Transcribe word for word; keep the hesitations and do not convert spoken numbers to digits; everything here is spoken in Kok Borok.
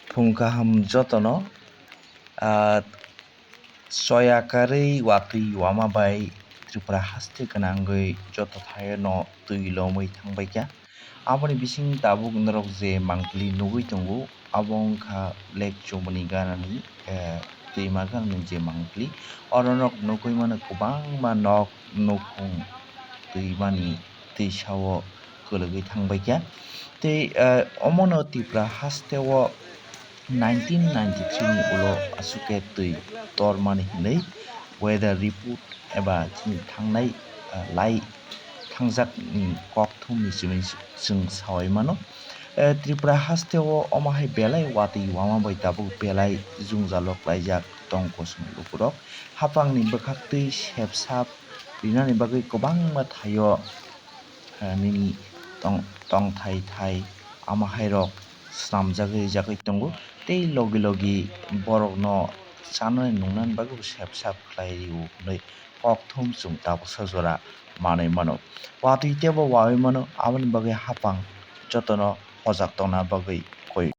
Phung kaham jotono, ah, soya karwi watwi wama bai Tripura haste gwnangwi joto thaio no twi lomwi thangbaikha. Aboni bising tabuk norok je mangpili nugwi tongo, abo wngkha Lake Chomoni ganani, eh, twima ganani je mangpili. Oro norok nugwi mano kwbangma nok nukhung twimani twisao kwlwgwi thangbaikha. Tei, eh, omono Tripura hasteo nineteen ninety-three ni ulo aswk khe twi tormani hinwi weather report eba chini thangnai, eh, lai thangjak ni kokthum ni simi chwng sawi mano. Eh, Tripura hasteo omo hai belai watwi wama bai tabuk belai jwngjalo klaijak tong kosong lukurok. Haphangni bwkhaktwi sepsap rinani bagwi kwbangma thaio, eh, nini tong-, tongthai thai ama hairok swnamjagwi rijagwi tongo. Tei logi logi borokno chanani nungnani bagwi sepsap khlai rio hwnwi kokthum chwng tabuksa jora manwi mano. Watwi teibo wawi mano, aboni bagwi haphang jotono hojak tongna bagwi